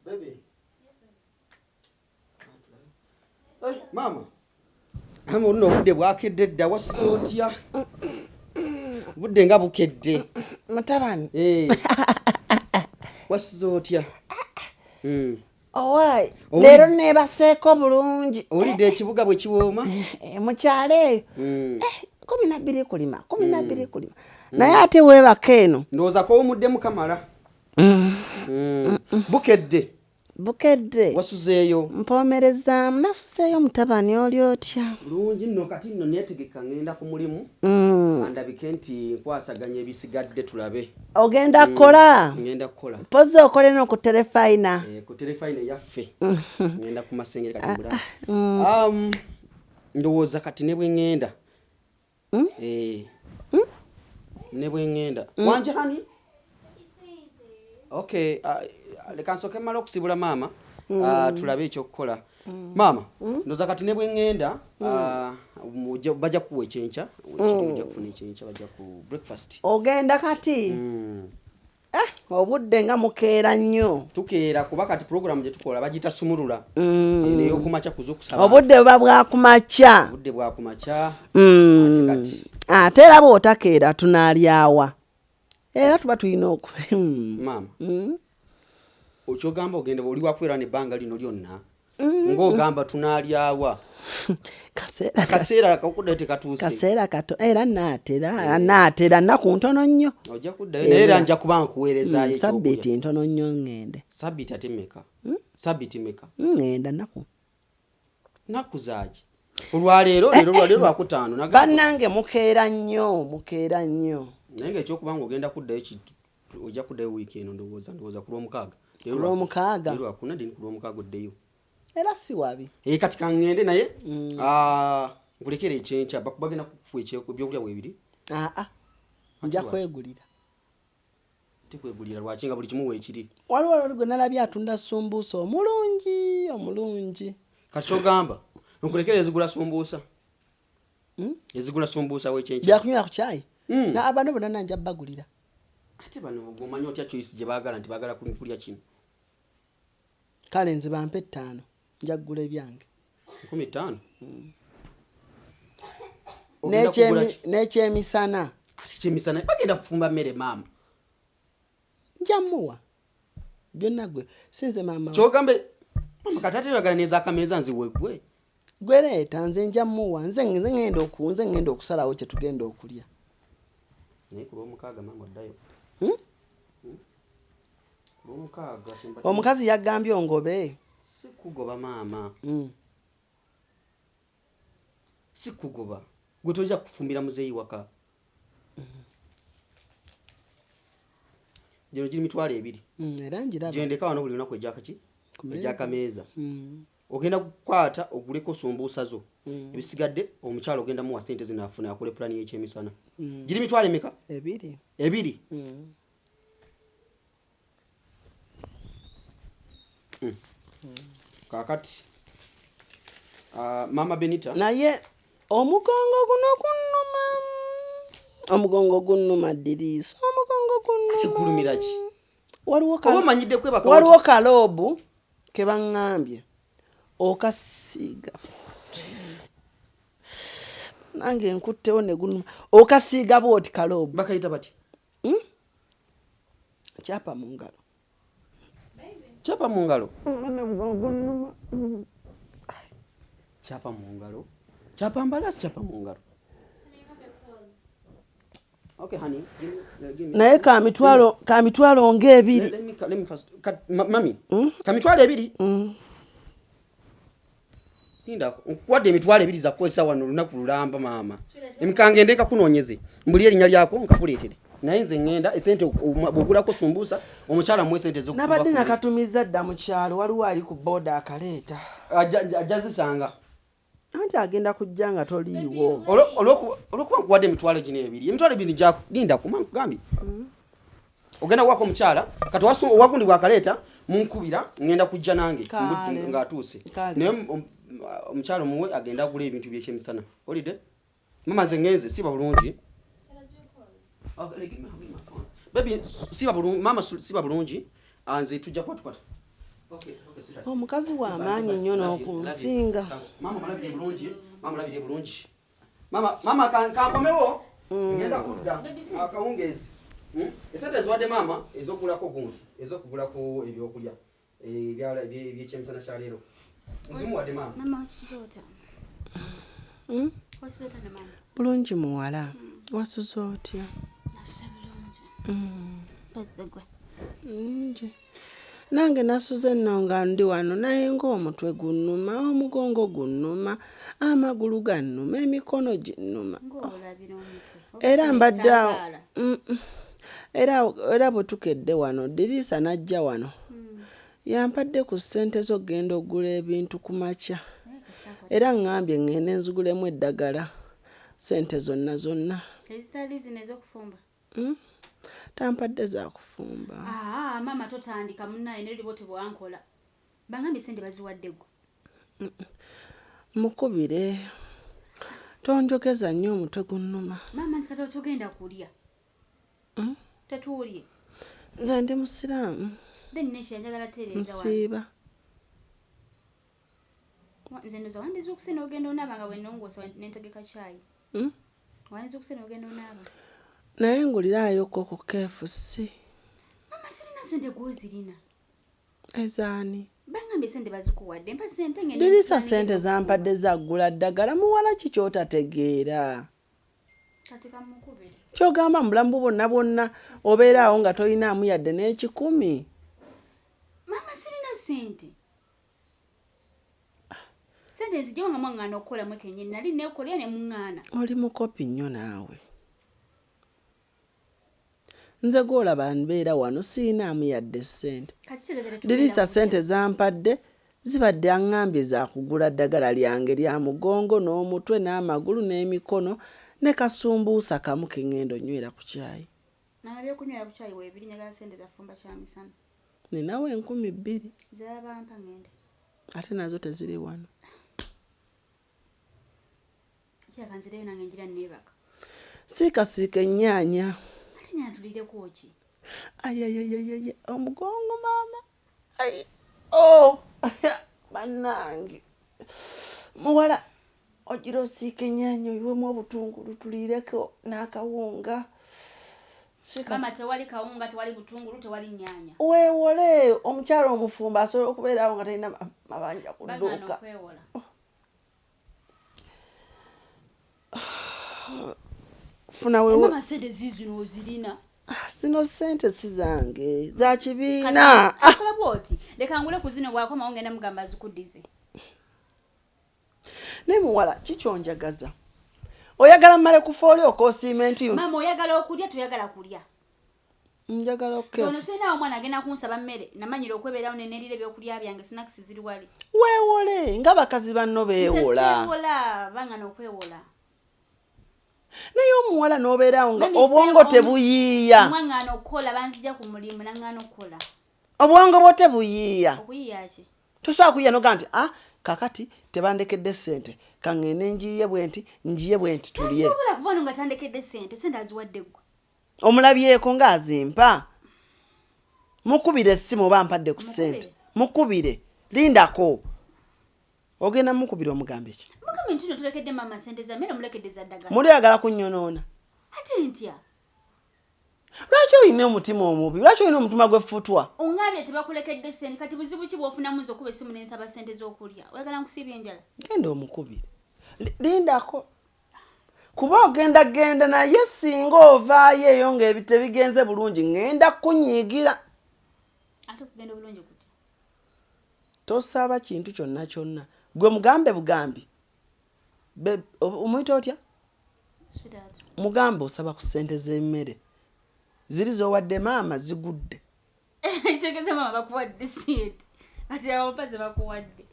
Baby. Eh, maama ama oluna obudde bwakedde dda wassa otya obudde nga bukedde? Mutabani. Eh. Wasiza otya? Owaayi, leero neebaseeko bulungi. Owulidde ekibuga bwe kiwooma? Eh, mu kyalo eyo 12 kulima, 12 kulima, naye ate weebaka eno. Ndowooza kowumuddemu kamala. Bukedde. Bukedde. Wasuzeeyo? Mpoomerezaamu, nasuzeeyo mutabani, oli otya? Bulungi nno. Kati nno neetegeka ngenda ku mulimu. Andabike nti nkwasaganya ebisigadde tulabe. Ogenda kukola? Ngenda kukola. Mpozi okole no ku terefayina. Eh, ku terefayina eyaffe ngenda ku Masengere kati mbula. Ndowooza kati ne bwe ŋŋenda. Eh. Ne bwe ŋŋenda. Wanje hani? Okay, leka nsooke mmale okusibula maama, tulabe ekyokukola. Maama, ndowooza kati ne bwe ŋŋenda, bajja kukuwa ekyenkya, ojja kufuna ekyenkya, bajja ku breakfast. Ogenda kati? Eh, obudde nga mukeera nnyo. Tukeera kuba kati program gye tukola bagiyita Sumulula. Eno ey'okumakya kuzuukusa abantu. Obudde buba bwakumakya. Obudde bwakumakya. Ate kati Ate era bw'otakeera tunaalyawa? Era tuba tulina oku Maama, okyogamba ogenda oli wakubeera nebbanga lino lyonna ng'ogamba tunaalyawa? Kaseera Akaseera akokuddayo tekatuuse. Kaseera kato, era naatera nnaku ntono nnyo. Ojja kuddayo, naye era nja kuba nkuweerezaayo ekyokulya. Sabbiiti ntono nnyo ŋŋende. Sabbiiti ate meka? Sabbiiti meka? Ŋŋenda nnaku. Nnaku zaaki? Olwaleero, leero, lwaleero lwakutaano. Bannange, mukeera nnyo, mukeera nnyo. Naye nga ekyokuba nga ogenda kuddayo ojja kuddayo wiiki eno, ndowooza ku Lwomukaaga. Ku Lwomukaaga? Leero lwakuna, then ku Lwomukaaga oddeyo. Era si wabi. Eh, kati kaŋŋende naye nkulekere ekyenkya. Bagenda kukuwa ebyokulya weebiri. Aa, nja kwegulira. Tekwegulira lwaki nga buli kimu weekiri? Waliwo lwali gwe nalabye atunda sumbuusa omulungi omulungi. Kati kyogamba nkulekere ezigula sumbuusa? Ezigula sumbuusa wekyenkya. Byakunywera ku kyayi. Na bano bonna nanja bagulira. Ate bano omanyi otya choice gye baagala nti baagala kulya kino? Kale nze bampe 5, nja kugula ebyange. 50,000? Ogenda kugula ki? N'ekyemisana. Ate ekyemisana bagenda kufumba mmere, maama. Nja muwa byonna, gwe sinze maama we. Kyogambe mama kati ate oyagala nezakameeza nziwe gwe? Gwe leeta, nze nja muwa, nze ngenda okusalawo kye tugenda okulya. Naye ku Lwomukaaga maama oddayo? Hmm? Ku Lwomukaaga Omukazi yagambye ongobe. Si kugoba, maama. Si kugoba, gwe tojja kufumbira muzeeyi waka. Gino giri 20,000. Era njiraba. Gyendeka wano buli lunaku ejakaki? Ku mmeeza. Ejakameeza. Ogenda kukwata oguleko sumbuusa zo, ebisigadde omukyalo ogenda muwa sente zino afune akole pulani y'ekyemisana. Giri mitwalo emeka? 2. 2. Kakati mama Benita. Naye omugongo guno gunnuma, omugongo gunnuma, diriisa, omugongo gunnuma. Kigulumira ki? Waliwo Oba omanyidde kwebaka? Waliwo kaloobu ke baŋŋambye okasiiga, nange nkuttewo ne gunuma, okasiiga bwoti kaloobu. Bakayita batya? Kyapa mu ngalo. Kyapa mu ngalo, kyapa mu ngalo, kyapa mbalasi, kyapa mu ngalo. Okay, honey, give me. Naye ka mitwalo ng'ebiri. Let me first. Mami, ka 20,000. Linda, nkuwadde 20,000 za kukozesa wano olunaku lulamba, maama. Emikangende nkakunoonyeze. Mbuli erinnya lyako nkakuleetere. Naye nze ŋŋenda esente bw'ogulako sumbuusa omukyala muwe sente Nabadde nakatumiza dda mu kyalo, waliwo ali ku booda akaleeta. Ajja zisanga. Anti agenda kujja nga toliiwo. Olwokuba nkuwadde emitwalo gino ebiri, 20,000 linda kuma nkugambye. Ogenda kuwako omukyala kati owagundi bwakaleeta munkubira, ŋŋenda kujja nange Kale. ng'atuuse. Kale. Naye omukyala omuwe agende agula ebintu byekyemisana. Olidde mama? Nze ŋŋenze, siba bulungi. Okay, give me my phone. Baby, siba bulungi, mama, siba bulungi. Ah, nze tujja kuba tukwata. Okay, okay, sweetheart. Omukazi w'amaanyi nnyo n'okunsinga. Mama mulabire bulungi, mama mulabire bulungi. Mama, mama kankomewo. Ngenda kudda akawungeezi. Esente ziwadde maama ez'okugulako gundi, ez'okugulako ebyokulya ebyekyemisana kya leero. Nzimuwadde maama. Mama wasuze otya? Wasuze otya ne mama? Bulungi muwala, wasuze otya? Nasuze bulungi. Mpozzi gwe. Nje nange nasuze nno nga ndi wano, naye ng'omutwe gunnuma, omugongo gunnuma, amagulu gannuma, emikono ginnuma. Ng'olabira omutwe. Era mbadde awo Ekitangaala. Era bwe tukedde wano, Diriisa n'ajja wano, yampadde ku ssente z'okugenda okugula ebintu ku makya, era ŋŋambye ŋŋende nzigulemu eddagala, ssente zonna zonna. Ezitali zino ez'okufumba. Tampadde za kufumba. Aa, maama totandika munnaye ne luli bw'otyo bwe wankola. Bangambye ssente baziwadde ggwe. Mukubire, tonjogeza nnyo, omutwe gunnuma. Maama nti kati togenda kulya. Tetuulye. Nze ndi musiraamu. Then nesha njagala tereeza wano. Nsiiba. Nze ndowooza wandizuukuse n'ogenda onaaba nga bwe nnongoosa nentegeka caayi. Wandizuukuse n'ogenda onaaba. Naye nguliraayokko ku KFC. Maama sirina ssente, gw'ozirina. Ezaani? Bangambye ssente bazikuwadde, mpa ssente ngende. Dirisa ntandike ssente okufumba. Zampadde zaggula ddagala. Muwala, ki kyotategeera? Kati kamukubire. Kyogamba mu bulamu bwo bwonna bwonna obeeraawo nga toyinaamu yadde n'ekikumi? Maama sirina ssente. Ssente nzigyewo nga mwaŋŋaana okukola mwe kennyini, nali neekolera ne muŋŋaana. Oli mukopi nnyo naawe. Nze gwolaba mbeera wano siinaamu yadde ssente. Kati kitegeeza tetugenda Dirisa kulya. ssente zampadde zibadde aŋŋambye za kugula ddagala lyange lya mugongo n'omutwe n'amagulu n'emikono ne kasumbuusa kamu ke ŋŋenda onywera ku kyayi. Maama ebyokunywera ku kyayi weebiri, njagala ssente zafumba kyamisana. Ninawo 2000. Ziraba bampa ŋŋende. Ate nazo teziri wano. Kiraka nzireyo nange ngira neebaka. Siikasiika ennyaanya. Ate nyana tulireko ki? Ayayayayaya, omugongo maama. Ai, oh, bannange, muwala, ogira osiika ennyaanya oyiwemu obutungulu tuliireko n'akawunga. Maama tewali kawunga, tewali butungulu, tewali nnyaanya. Weewole, omukyala omufumbo asobola okubeerawo nga talina mabanja ku Bagaana dduuka. okwewola. Funa wewe. Maama sente ziizino ozirina. Ah, zino sente si zange, za kibiina. Ah, kola bwoti, leka ngule ku zino, bwakomawo ngenda mugamba azikuddize. Naye muwala, kikyonjagaza oyagala mmale kufa oli okoosiima nti Maama oyagala okulya, toyagala kulya? Njagala Ono okfc. sirinawo omwana agenda kunsaba mmere, namanyira okwebeerawo nenerira ebyokulya byange, snacks ziri wali. Weewole nga bakazi banno Nze beewola. seewola, bangana okwewola. Naye omuwala n'obeerawo nga Mami, obwongo tebuyiiya. Mwaŋŋaana okukola, banzija ku mulimu naŋŋaana okukola. Obwongo bwo tebuyiiya. Okuyiiya ki? Tosobola kuyiiya nogaa nti ah, kakati tebandekedde ssente, kaŋŋende njiiye bwe nti, njiye bwe nti tulye. Tasobola kuva wano nga tandekedde sente, sente aziwadde ggwe. Omulabyeko ng'azimpa? Mukubire essimu oba mpadde ku ssente. Mukubire, lindako, ogenda mukubira omugambe ki? Mugambe nti no tulekedde maama sente za mmere, omulekedde za ddagala. Muli oyagala kunnyonoona. Ate ntya? Lwaki olina omutima omubi? Lwaki olina omutima gw'effutwa? Oŋŋambye tebakulekedde sente, kati buzibu ki bw'ofunamu nze okuba essimu nensaba sente z'okulya? Oyagala nkusiibya enjala? Genda omukubire. Lindako kuba ogenda genda, naye singa ovaayo eyo ng'ebi tebigenze bulungi, ŋŋenda kukunyiigira. Ate okugenda obulungi kutya? Tosaba kintu kyonna kyonna, gwe mugambe bugambi. Omuyita otya? Sweetheart. Mugambe osaba ku ssente z'emmere ziri z'owadde maama, zigudde. Kitegeeza maama bakuwadde sente, kati abampa ze bakuwadde.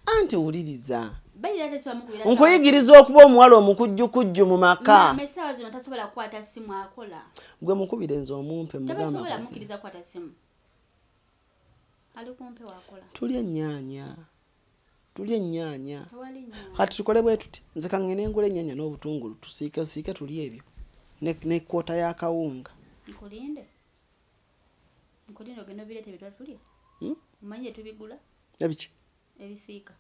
Anti wuliriza. Bayira ate siwamukubira. Nkuyigiriza okuba omuwala omukujjukujju mu maka. Maama essaawa zino tasobola kukwata ssimu, akola. Gwe mukubire nze omumpe, mugamba Tabasobola mukkiriza kukwata ssimu, ali kumpe wakola. Tulya ennyaanya, tulya ennyaanya. Tewali nnyaanya. Kati tukole bwe tuti, nze kaŋŋende ngula ennyaanya n'obutungulu, tusiike siike tulye ebyo ne kwota y'akawunga. Nkulinde, nkulinde ogenda obireeta ebyo tulya. Hmm? Omanyi gye tubigula? Ebiki? Ebisiika.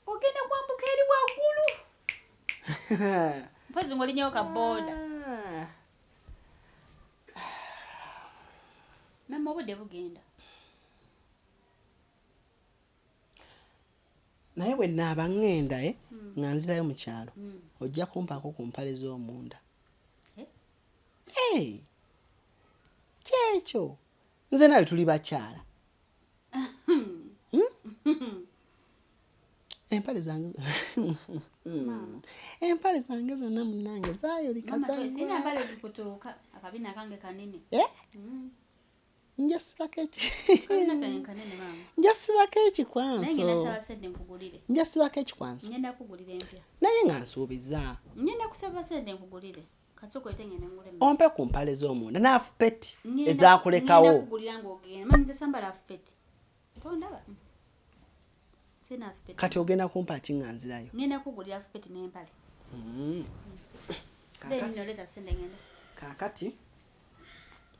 Ogenda kwambuka eri waggulu. Mpozi ng'olinyewo ka booda. Mama, obudde bugenda. Naye bwe naaba ŋŋenda nga nzirayo mu kyalo, ojja kumpaako ku mpale z'omunda. Eh? Hey! Kyekyo, nze nawe tuli bakyala. Hmm? Empale zange zonna munnange zaayoleka. Mama, sina Zaggwa. mpale zikutuuka. Akabina kange kanene. Eh? Mm. Nja sibako eki Akabina kange kanene, maama. Nja sibako Naye ekikwanso. ngenda saba sente nkugulire. Nja sibako ekikwanso. Ngenda kugulira empya. Naye nga nsuubiza. Ngenda kusaba sente nkugulire. Kasooka oyite ngende ngule emmere. Ompe ku mpale z'omunda n'afupeti Ngenda ezakulekawo. kugulira ng'ogenda. Mama, nze sambala afupeti. Tondaba? Sina afupeti. Kati ogenda kumpa ki nga nzirayo? Ngenda kugulira afupeti n'empale. Then Kaakati nno leeta sente ngende. Kaakati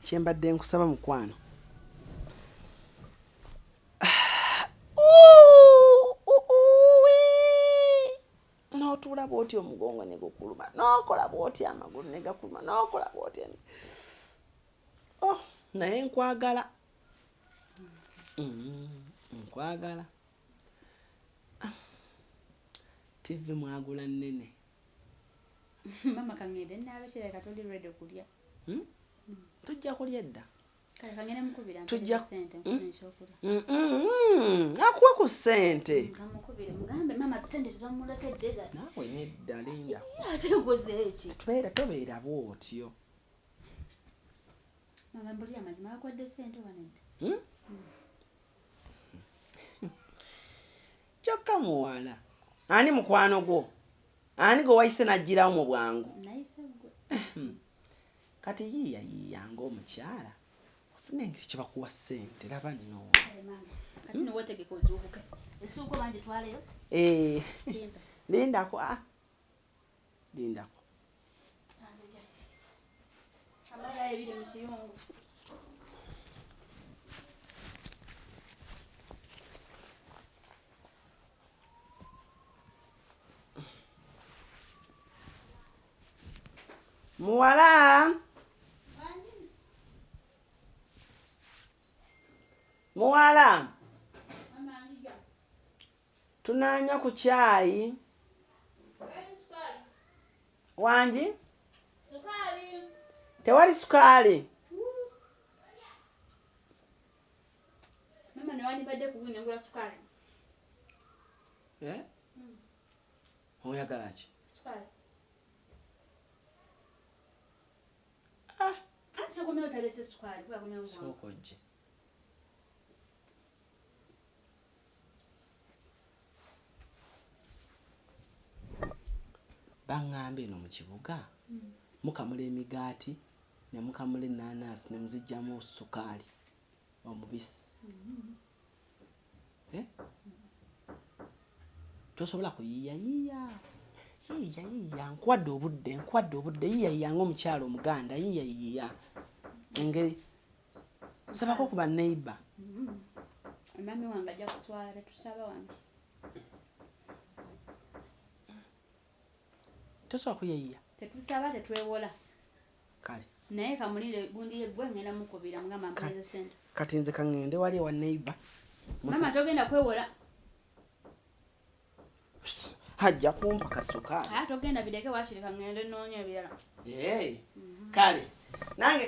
kyembadde nkusaba, mukwano, n'otuula bwoti, omugongo ne gukuluma, n'okola bwoti, amagulu ne gakuluma, n'okola bwoti, oh, naye nkwagala. Nkwagala. Ah, TV mwagula nnene. Mama, kangende naabe, kirabika toli ready kulya. Hmm? Tujja kulya edda. Kale kangende mukubira sente nfune ekyokulya. Akuwe ku ssente. Kamukubire mugambe mama sente zomulekedde za Naawe nedda, linda. Ate nkoze eki? Tubeera tobeera bwotyo. Mama, mbulira amazima, bakwadde sente oba nedda? Hmm? Kyokka muwala, ani mukwano gwo, ani gwe wayise n'agirawo mu bwangu? Nayise gwe. Kati yiiya yiiya ng'omukyala ofuna engeri kyebakuwa ssente, laba nno. Kale mama, kati no wetegeka ozuukuke, essuuka oba ngitwaleyo? Eh, Linda. Lindako, ah. Lindako. Anzija amala ebiri mu kiyungu. Muwala, muwala, Mama, nzija. Tunaanywa ku kyayi. Sukaali. Wangi? Sukaali. Tewali sukaali. Mama, newandibadde kugunya ngula sukaali. Eh? Oyagala ki? Sukaali. Ah, Anti sokomeo otalese sukaali kuba komeo. Sooka ojje. Baŋŋamba eno mu kibuga mukamula emigaati ne mukamula ennaanansi ne muzigyamu sukaali omubisi. Eh? Tosobola kuyiiya yiiya yiiya yiiya, nkuwadde obudde, nkuwadde obudde, yiiya yiiya ng'omukyala omuganda, yiiya yiiya engeri sabako ku banneiba. Omwami wange ajja kuswala, tetusaba wano. Tosobola kuyiiya? Tetusaba, tetwewola. Kale. Naye kamulire gundi yeggwe, ngenda mukubira mugamba mpereze sente. Kati nze kaŋŋende wali ewa neiba. Mama, togenda kwewola. Ajja kumpa kasukaali. Aa, togenda, bireke, wakiri kaŋŋende noonya ebirala. Kale nange.